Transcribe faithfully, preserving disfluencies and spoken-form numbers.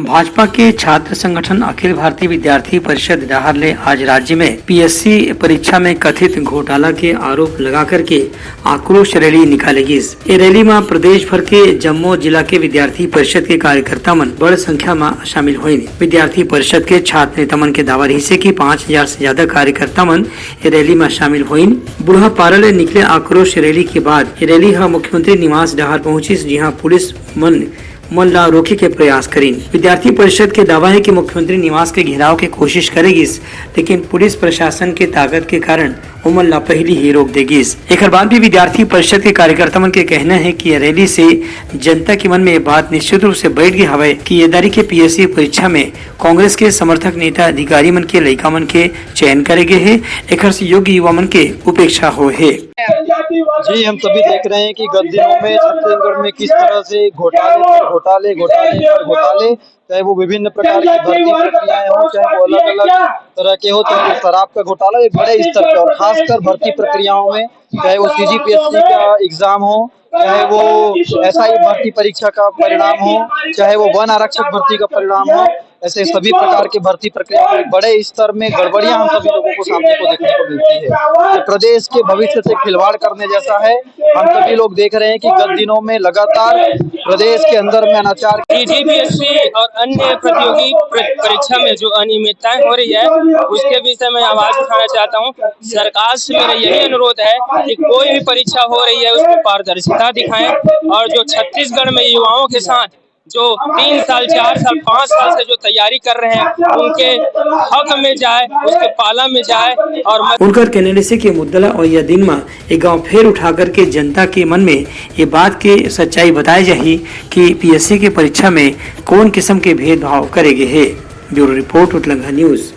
भाजपा के छात्र संगठन अखिल भारतीय विद्यार्थी परिषद डहार ले आज राज्य में पीएससी परीक्षा में कथित घोटाला के आरोप लगा करके आक्रोश रैली निकाले गिस। ए रैली म प्रदेश भर के जम्मो जिला के विद्यार्थी परिषद के कार्यकर्ता मन बड़ संख्या म शामिल होइन। विद्यार्थी परिषद के छात्र नेता मन के दावा रहिसे कि पाँच हजार से ज्यादा कार्यकर्ता मन ए रैली म शामिल होइन। बूढ़ापारा ले निकले आक्रोश रैली के बाद ए रैली ह मुख्यमंत्री निवास डहार पहुंचिस, जिहां पुलिस मन मन ला रोके के प्रयास करिन। विद्यार्थी परिषद के दावा हे कि मुख्यमंत्री निवास के घेराव के कोशिश करे गिस, लेकिन पुलिस प्रशासन के ताकत के कारण ओमन ला पहिली ही रोक दे गिस। एखर बाद भी विद्यार्थी परिषद के कार्यकर्ता मन के कहना हे कि ये रैली से जनता के मन में ये बात निश्चित रूप से बैठ गे हवय कि ये दारी के पीएससी परीक्षा में कांग्रेस के समर्थक नेता अधिकारी मन के लइका मन के चयन करे गे हे, एखर से योग्य युवा मन के उपेक्षा होए हे। जी, हम सभी देख रहे हैं कि गत दिनों में छत्तीसगढ़ में किस तरह से घोटाले पर घोटाले, घोटाले पर घोटाले, चाहे वो विभिन्न प्रकार की भर्ती प्रक्रियाएं हों, चाहे वो अलग-अलग तरह के हो, चाहे वो शराब का घोटाला, एक बड़े स्तर पर, और खासकर भर्ती प्रक्रियाओं में, चाहे वो सीजीपीएससी का एग्जाम हो, चाहे वो एसआई भर्ती परीक्षा का परिणाम हो, चाहे वो वन आरक्षक भर्ती का परिणाम हो, ऐसे सभी प्रकार के भर्ती प्रक्रिया में बड़े स्तर में गड़बड़ियां हम सभी लोगों को सामने को देखने को मिलती है। तो प्रदेश के भविष्य से खिलवाड़ करने जैसा है। हम सभी लोग देख रहे हैं कि गत दिनों में लगातार प्रदेश के अंदर में अनाचार सीजीपीएससी और अन्य प्रतियोगी प्र-, परीक्षा में जो अनियमितताएं हो रही है, उसके विषय में आवाज उठाना चाहता हूं। सरकार से मेरा यही अनुरोध है कि कोई भी परीक्षा हो रही है, उसमें पारदर्शिता दिखाएं, और जो छत्तीसगढ़ में युवाओं के साथ जो तीन साल, चार साल, पाँच साल से जो तैयारी कर रहे हैं, उनके हक में जाए, उसके पाला में जाए। और मैं उनकर कहने से कि मुद्दा ला अवइया दिन म ए गांव फेर उठा करके जनता के मन में ये बात के सच्चाई बताए जाही कि पीएससी के परीक्षा में कौन किस्म के भेदभाव करे गे हे। Bureau report, Utlangha news.